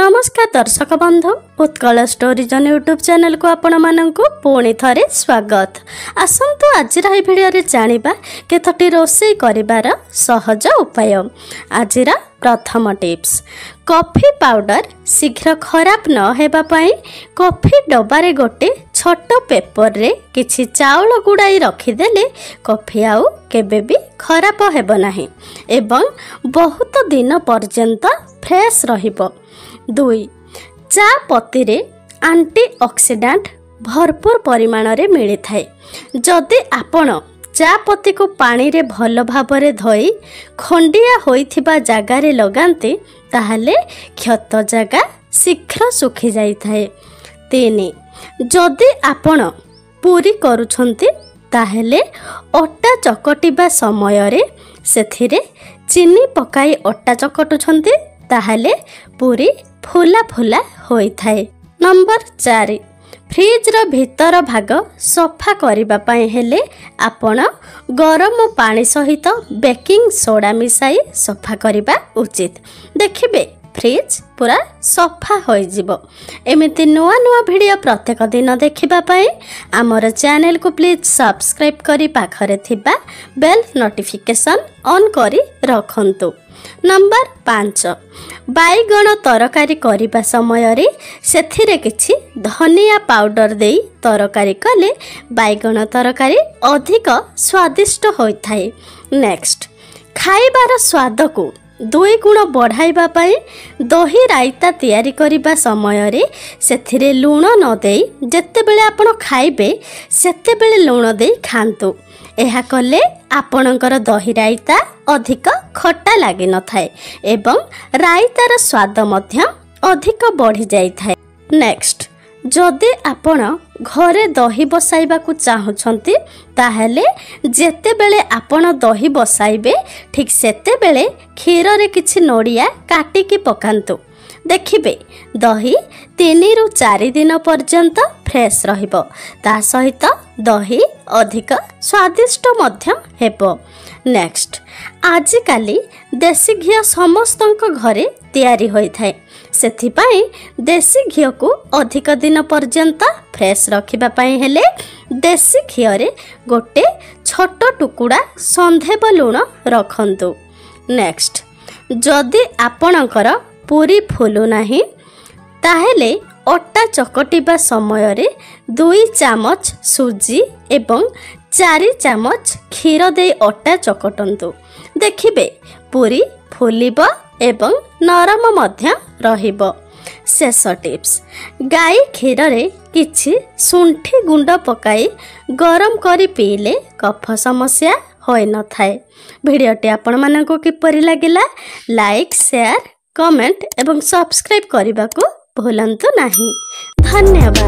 ନମସ୍କାର ଦର୍ଶକ ବନ୍ଧୁ, ଉତ୍କଳ ଷ୍ଟୋରିଜନ୍ ୟୁଟ୍ୟୁବ୍ ଚ୍ୟାନେଲକୁ ଆପଣମାନଙ୍କୁ ପୁଣି ଥରେ ସ୍ୱାଗତ। ଆସନ୍ତୁ ଆଜିର ଏହି ଭିଡ଼ିଓରେ ଜାଣିବା କେତୋଟି ରୋଷେଇ କରିବାର ସହଜ ଉପାୟ। ଆଜିର ପ୍ରଥମ ଟିପ୍ସ, କଫି ପାଉଡ଼ର ଶୀଘ୍ର ଖରାପ ନ ହେବା ପାଇଁ କଫି ଡବାରେ ଗୋଟେ ଛୋଟ ପେପରରେ କିଛି ଚାଉଳ ଗୁଡ଼ାଇ ରଖିଦେଲେ କଫି ଆଉ କେବେ ବି ଖରାପ ହେବ ନାହିଁ ଏବଂ ବହୁତ ଦିନ ପର୍ଯ୍ୟନ୍ତ ଫ୍ରେଶ୍ ରହିବ। 2, ଚା ପତିରେ ଆଣ୍ଟି ଅକ୍ସିଡାଣ୍ଟ ଭରପୁର ପରିମାଣରେ ମିଳିଥାଏ। ଯଦି ଆପଣ ଚା ପତିକୁ ପାଣିରେ ଭଲ ଭାବରେ ଧୋଇ ଖଣ୍ଡିଆ ହୋଇଥିବା ଜାଗାରେ ଲଗାନ୍ତି, ତାହେଲେ କ୍ଷତ ଜାଗା ଶୀଘ୍ର ଶୁଖିଯାଇଥାଏ। 3, ଯଦି ଆପଣ ପୁରୀ କରୁଛନ୍ତି, ତାହେଲେ ଅଟା ଚକଟିବା ସମୟରେ ସେଥିରେ ଚିନି ପକାଇ ଅଟା ଚକଟୁଛନ୍ତି, ତାହେଲେ ପୁରୀ ଫୁଲା ଫୁଲା ହୋଇଥାଏ। ନମ୍ବର 4, ଫ୍ରିଜ୍ର ଭିତର ଭାଗ ସଫା କରିବା ପାଇଁ ହେଲେ ଆପଣ ଗରମ ପାଣି ସହିତ ବେକିଂ ସୋଡ଼ା ମିଶାଇ ସଫା କରିବା ଉଚିତ। ଦେଖିବେ ଫ୍ରିଜ୍ ପୁରା ସଫା ହୋଇଯିବ। ଏମିତି ନୂଆ ନୂଆ ଭିଡ଼ିଓ ପ୍ରତ୍ୟେକ ଦିନ ଦେଖିବା ପାଇଁ ଆମର ଚ୍ୟାନେଲକୁ ପ୍ଲିଜ୍ ସବସ୍କ୍ରାଇବ୍ କରି ପାଖରେ ଥିବା ବେଲ୍ ନୋଟିଫିକେସନ୍ ଅନ୍ କରି ରଖନ୍ତୁ। ନମ୍ବର 5, ବାଇଗଣ ତରକାରୀ କରିବା ସମୟରେ ସେଥିରେ କିଛି ଧନିଆ ପାଉଡ଼ର ଦେଇ ତରକାରୀ କଲେ ବାଇଗଣ ତରକାରୀ ଅଧିକ ସ୍ୱାଦିଷ୍ଟ ହୋଇଥାଏ। ନେକ୍ସଟ, ଖାଇବାର ସ୍ୱାଦକୁ 2 ଗୁଣ ବଢ଼ାଇବା ପାଇଁ ଦହି ରାଇତା ତିଆରି କରିବା ସମୟରେ ସେଥିରେ ଲୁଣ ନ ଦେଇ ଯେତେବେଳେ ଆପଣ ଖାଇବେ ସେତେବେଳେ ଲୁଣ ଦେଇ ଖାଆନ୍ତୁ। ଏହା କଲେ ଆପଣଙ୍କର ଦହି ରାଇତା ଅଧିକ ଖଟା ଲାଗିନଥାଏ ଏବଂ ରାଇତାର ସ୍ୱାଦ ମଧ୍ୟ ଅଧିକ ବଢ଼ିଯାଇଥାଏ। ନେକ୍ସଟ, ଯଦି ଆପଣ ଘରେ ଦହି ବସାଇବାକୁ ଚାହୁଁଛନ୍ତି, ତାହେଲେ ଯେତେବେଳେ ଆପଣ ଦହି ବସାଇବେ ଠିକ୍ ସେତେବେଳେ କ୍ଷୀରରେ କିଛି ନଡ଼ିଆ କାଟିକି ପକାନ୍ତୁ। ଦେଖିବେ ଦହି 3ରୁ 4 ଦିନ ପର୍ଯ୍ୟନ୍ତ ଫ୍ରେଶ୍ ରହିବ, ତା ସହିତ ଦହି ଅଧିକ ସ୍ୱାଦିଷ୍ଟ ମଧ୍ୟ ହେବ। ନେକ୍ସଟ, ଆଜିକାଲି ଦେଶୀ ଘିଅ ସମସ୍ତଙ୍କ ଘରେ ତିଆରି ହୋଇଥାଏ। ସେଥିପାଇଁ ଦେଶୀ ଘିଅକୁ ଅଧିକ ଦିନ ପର୍ଯ୍ୟନ୍ତ ଫ୍ରେଶ୍ ରଖିବା ପାଇଁ ହେଲେ ଦେଶୀ ଘିଅରେ ଗୋଟେ ଛୋଟ ଟୁକୁଡ଼ା ସନ୍ଧେବ ଲୁଣ ରଖନ୍ତୁ। ନେକ୍ସଟ, ଯଦି ଆପଣଙ୍କର ପୁରୀ ଫୁଲୁ ନାହିଁ, ତାହେଲେ ଅଟା ଚକଟିବା ସମୟରେ 2 ଚାମଚ ସୁଜି ଏବଂ 4 ଚାମଚ କ୍ଷୀର ଦେଇ ଅଟା ଚକଟନ୍ତୁ। ଦେଖିବେ ପୁରୀ ଫୁଲିବ ଏବଂ ନରମ ମଧ୍ୟ ରହିବ। ଶେଷ ଟିପ୍ସ, ଗାଈ କ୍ଷୀରରେ କିଛି ଶୁଣ୍ଠି ଗୁଣ୍ଡ ପକାଇ ଗରମ କରି ପିଇଲେ କଫ ସମସ୍ୟା ହୋଇନଥାଏ। ଭିଡ଼ିଓଟି ଆପଣମାନଙ୍କୁ କିପରି ଲାଗିଲା ଲାଇକ୍, ସେୟାର, କମେଣ୍ଟ ଏବଂ ସବସ୍କ୍ରାଇବ୍ କରିବାକୁ ଭୁଲନ୍ତୁ ନାହିଁ। ଧନ୍ୟବାଦ।